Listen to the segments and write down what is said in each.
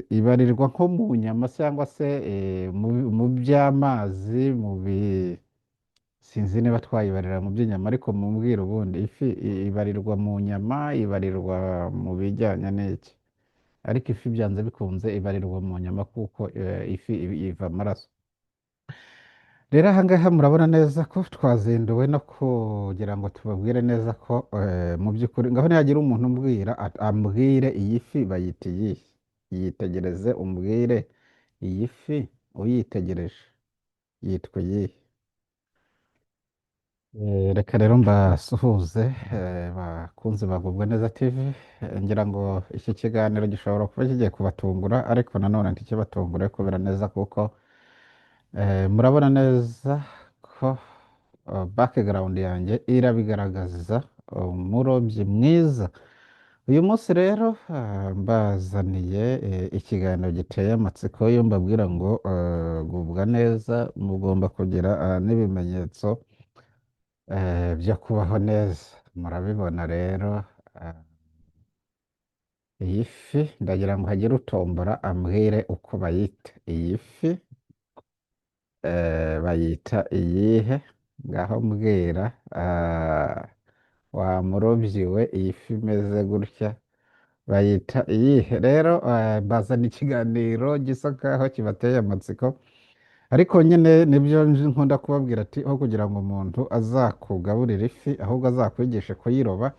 Ibarirwa nko mu nyama cyangwa se mu by'amazi mu bi sinzi niba twayibarira mu by'inyama, ariko mumbwire ubundi ifi ibarirwa mu nyama, ibarirwa mu bijyanye n'iki? Ariko ifi byanze bikunze ibarirwa mu nyama kuko ifi iva amaraso. Rero aha ngaha murabona neza ko twazinduwe no kugira ngo tubabwire neza ko mu by'ukuri ngaho nihagira umuntu umbwira ambwire iyi fi bayita iyihe. Yitegereze umbwire iyi fi uyitegereje yitwa iyihe. Reka rero mbasuhuze bakunzi bagubwa neza TV. Ngira ngo iki kiganiro gishobora kuba kigiye kubatungura, ariko nanone ntikibatungure kubera neza kuko murabona neza ko background yanjye irabigaragaza, umurobyi mwiza. Uyu munsi rero mbazaniye ikiganiro giteye amatsiko. Iyo mbabwira ngo gubwa neza, mugomba kugira n'ibimenyetso byo kubaho neza. Murabibona rero, iyi fi ndagira ngo hagire utombora ambwire uko bayita. Iyi fi bayita iyihe? Ngaho mbwira, wa murobyi we, iyi fi imeze gutya bayita iyihe? Rero mbazana ikiganiro gisa nkaho kibateye amatsiko, ariko nyine nibyo nkunda kubabwira ati aho kugira ngo umuntu azakugaburire ifi, ahubwo azakwigishe kuyiroba.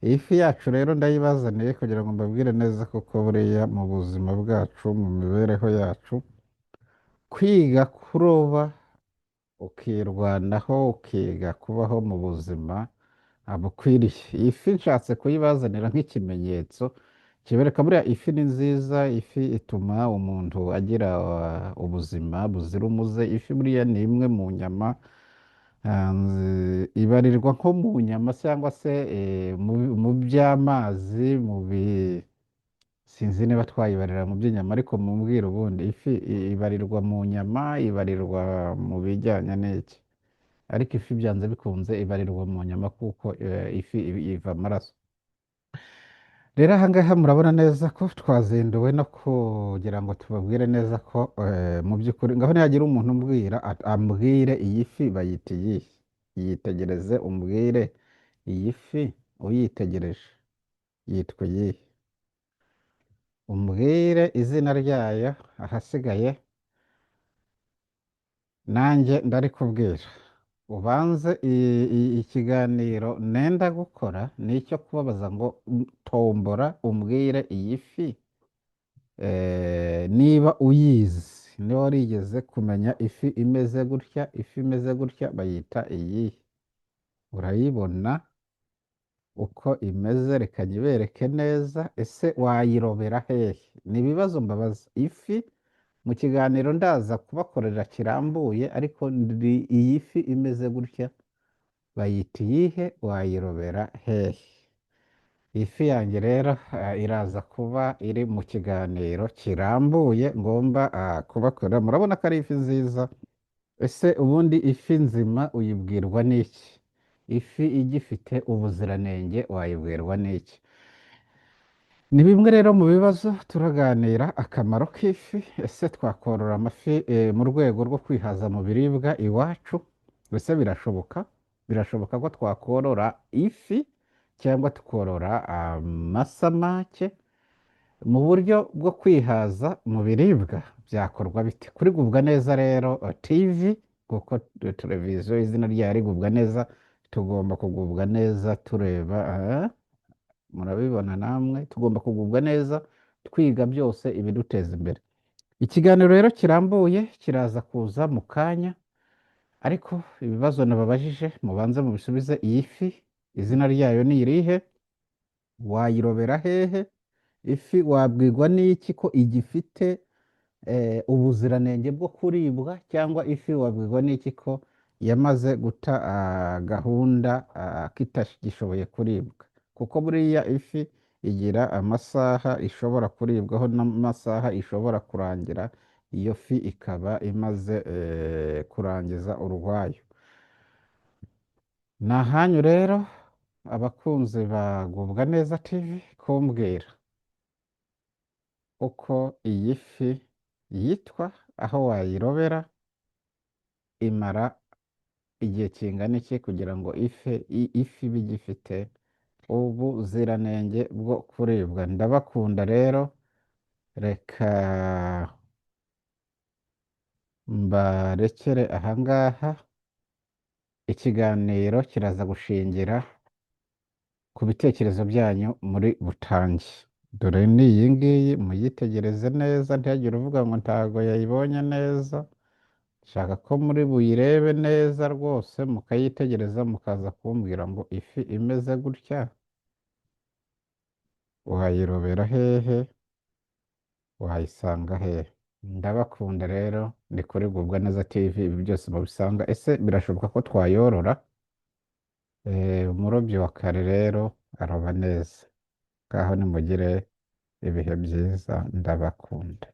Iyi fi yacu rero ndayibazaniye kugira ngo mbabwire neza, kuko buriya mu buzima bwacu, mu mibereho yacu, kwiga kuroba ukirwanaho, ukiga kubaho mu buzima bukwiriye. Iyi fi nshatse kuyibazanira nk'ikimenyetso kibereka buriya ifi ni nziza. Ifi ituma umuntu agira ubuzima buzira umuze. Ifi buriya ni imwe mu nyama, ibarirwa nko mu nyama cyangwa se mu by'amazi mu bi sinzi niba twayibarira mu by'inyama, ariko mumbwire ubundi ifi ibarirwa mu nyama, ibarirwa mu bijyanye n'iki? Ariko ifi byanze bikunze ibarirwa mu nyama kuko ifi iva amaraso. Rero aha ngaha murabona neza ko twazinduwe no kugira ngo tubabwire neza ko mu by'ukuri ngaho nihagira umuntu umbwira ambwire iyi fi bayita iyihe. Yitegereze umbwire iyi fi uyitegereje yitwa iyihe, umbwire izina ryayo, ahasigaye nanjye ndarikubwira. Ubanze ikiganiro nenda gukora ni icyo kubabaza ngo tombora umbwire iyi fi, niba uyizi, niba warigeze kumenya ifi imeze gutya. Ifi imeze gutya bayita iyihe? Urayibona uko imeze, reka nyibereke neza. Ese wayirobera hehe? Ni ibibazo mbabaza. Ifi mu kiganiro ndaza kubakorera kirambuye, ariko iyi fi imeze gutya bayita iyihe? Wayirobera hehe? Ifi yanjye rero iraza kuba iri mu kiganiro kirambuye ngomba kubakorera. Murabona ko ari ifi nziza. Ese ubundi ifi nzima uyibwirwa n'iki? Ifi igifite ubuziranenge wayibwirwa n'iki? Ni bimwe rero mu bibazo turaganira. Akamaro k'ifi: ese twakorora amafi mu rwego rwo kwihaza mu biribwa iwacu? Ese birashoboka? Birashoboka ko twakorora ifi cyangwa tukorora amasamake mu buryo bwo kwihaza mu biribwa? Byakorwa bite? Kuri Gubwa Neza rero TV, kuko televiziyo izina ryayo ari Gubwa Neza, tugomba kugubwa neza tureba, murabibona namwe, tugomba kugubwa neza twiga byose ibiduteza imbere. Ikiganiro rero kirambuye kiraza kuza mu kanya, ariko ibibazo nababajije mubanze mubisubize. Iyi fi izina ryayo ni irihe? Wayirobera hehe? Ifi wabwirwa n'iki ko igifite ubuziranenge bwo kuribwa, cyangwa ifi wabwirwa n'iki ko yamaze guta gahunda, ko itagishoboye kuribwa? Kuko buriya ifi igira amasaha ishobora kuribwaho n'amasaha ishobora kurangira, iyo fi ikaba imaze kurangiza urwayo. Ni ahanyu rero, abakunzi ba Gubwa Neza TV, kumbwira. Uko iyi fi yitwa, aho wayirobera, imara igihe kingana iki kugira ngo ifi ibe igifite ubuziranenge bwo kuribwa. Ndabakunda rero, reka mbarekere ahangaha. Ikiganiro kiraza gushingira ku bitekerezo byanyu muri butange. Dore ni iyi ngiyi, muyitegereze neza, ntihagire uvuga ngo ntago yayibonye neza. Nshaka ko muri buyirebe neza rwose, mukayitegereza, mukaza kumbwira ngo ifi imeze gutya wayirobera hehe, wayisanga hehe. Ndabakunda rero, ni kuri Gubwa Neza TV, ibi byose mubisanga. Ese birashoboka ko twayorora? Umurobyi wa kare rero aroba neza. Ngaho nimugire ibihe byiza, ndabakunda.